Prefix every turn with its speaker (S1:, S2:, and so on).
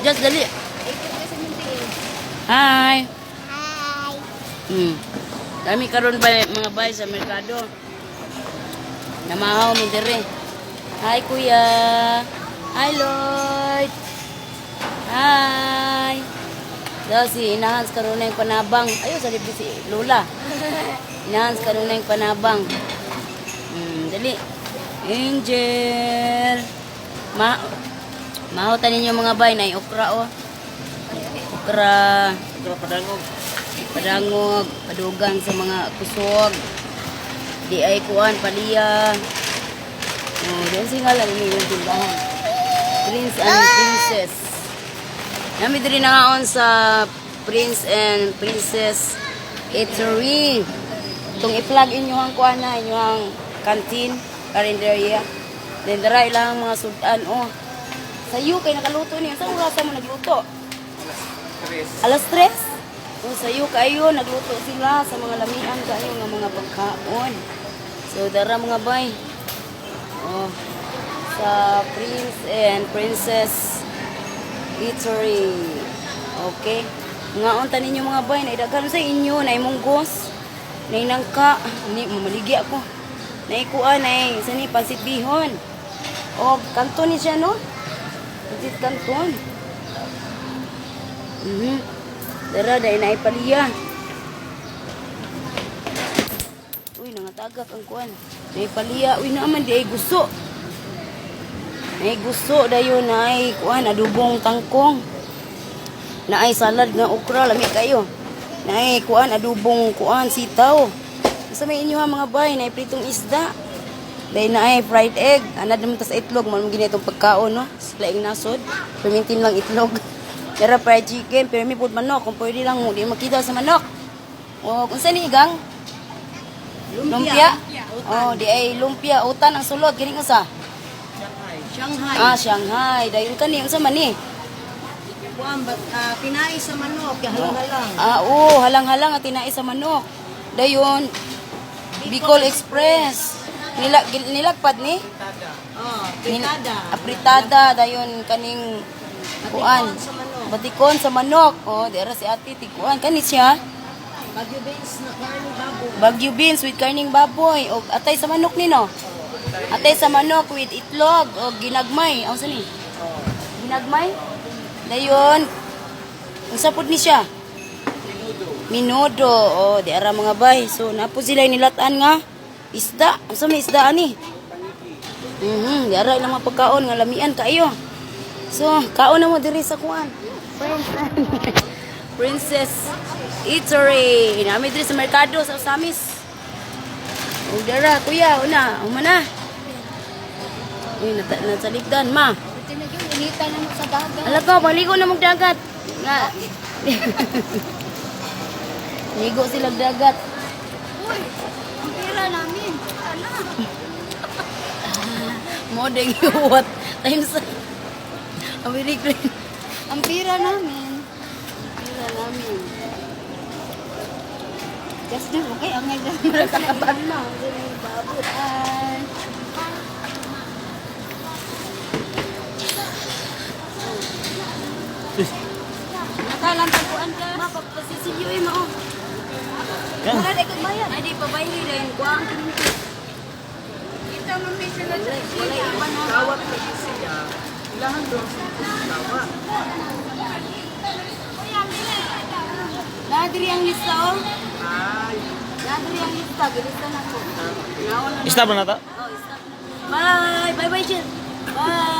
S1: Just dali. Hi.
S2: Hi.
S1: Kami karon ba mga bay sa merkado. Namahaw mi dire. Hi, kuya. Hi, Lord. Hi. Daw si Inahans karon na yung panabang. Ayo sa libre si Lola. Inahans karon na yung panabang. Dali. Angel. Ma Mahutan ninyo mga bay na okra oh. Okra.
S3: Okra padangog.
S1: Padangog, padugang sa mga kusog. Di ay kuan paliya. Oh, diyan singalan ini yung tindahan. Prince and Princess. Nami diri nangaon sa Prince and Princess Eatery. Itong i-plug inyo ang kuan na inyong canteen, karinderya. Then dara ilang mga sudan oh. Sayo kay nakaluto niya. Sa orasa mo nagluto? Alas 3. Oh, sayo kayo nagluto sila sa mga lamian kayo nga mga pagkaon. So dara mga bay. Oh, sa Prince and Princess Eatery. Okay. Ngaon ta ninyo mga bay, naidaghan sa inyo, na munggos, na nangka, ni mamaligi ako. Naikuan ay sa ni pansit bihon. O kanton ni siya no? Pansit kanton. Dara dai na ipaliya. Uy, nangatagak ang kuan. Naipaliya, uy naman di ay guso. Nay gusto dayon nay kuan adobong kangkong. Naay salad nga okra lami kayo. Naay kuan adobong kuan sitaw. Sa may inyo ha mga bay, naay pritong isda. Dahil naay fried egg, anad naman tas itlog, man gini itong pagkaon no. Laing nasod, permintin lang itlog. Pero fried chicken, pero may pud manok, kung pwede lang di makita sa manok. O kung saan ni igang? Lumpia. Oh, di ay lumpia, utan ang sulod kini usa.
S4: Shanghai.
S1: Ah, Shanghai. Dayon kani unsa man ni?
S4: Kuan bat tinai sa manok, kaya halang-halang.
S1: Ah, oo, halang-halang at tinai sa manok. Dayon Bicol Express. Nila nilagpad ni?
S4: Oh, fritada.
S1: Apritada dayon kaning kuan.
S4: Batikon sa manok.
S1: Batikon sa manok. Oh, di ara si ate tikuan kani siya.
S4: Bagyo beans na karne baboy.
S1: Bagyo beans with karning baboy og atay sa manok ni no. Atay sa manok with itlog og ginagmay. Ang sa ni? Ginagmay? Dayon unsa pud ni siya? Minudo. Oh, di ara mga bay. So napo sila nilatan nga isda. Unsa may isda ani? Di ara ilang mga pagkaon nga lamian kaayo. So, kaon na mo diri sa kuan. Princess Eatery. Nami diri sa merkado sa Osamis. O dara, kuya, una, humana. Uy, nataligdan, ma.
S2: Ito na yun, inita na mo sa dagat.
S1: Ala ko, maligo na mong dagat. Nga. Ligo sila dagat.
S2: Uy, ang pera namin. Ano?
S1: Modeng what times American.
S2: Ang pera namin.
S1: Pira namin.
S2: Just do, okay? Ang ngayon.
S1: Kakabag na. Babuan. Nakalang tagpuan ka. Mapapasisiyo eh, mao.
S3: Kan?
S1: Wala na ikot bayad. Ay, di pa bayad rin. Kuha ang kinito.
S2: Kita mo may sila sa
S1: Wala iban na.
S3: Tawag kasi siya. Ilahan doon sa tawa.
S1: Nadiri ang lista, oh.
S3: Ay.
S1: Nadiri ang lista. Gilista na ko. Naon na.
S3: Stop na ta?
S1: Oh, stop na. Bye! Bye-bye, Jill. Bye!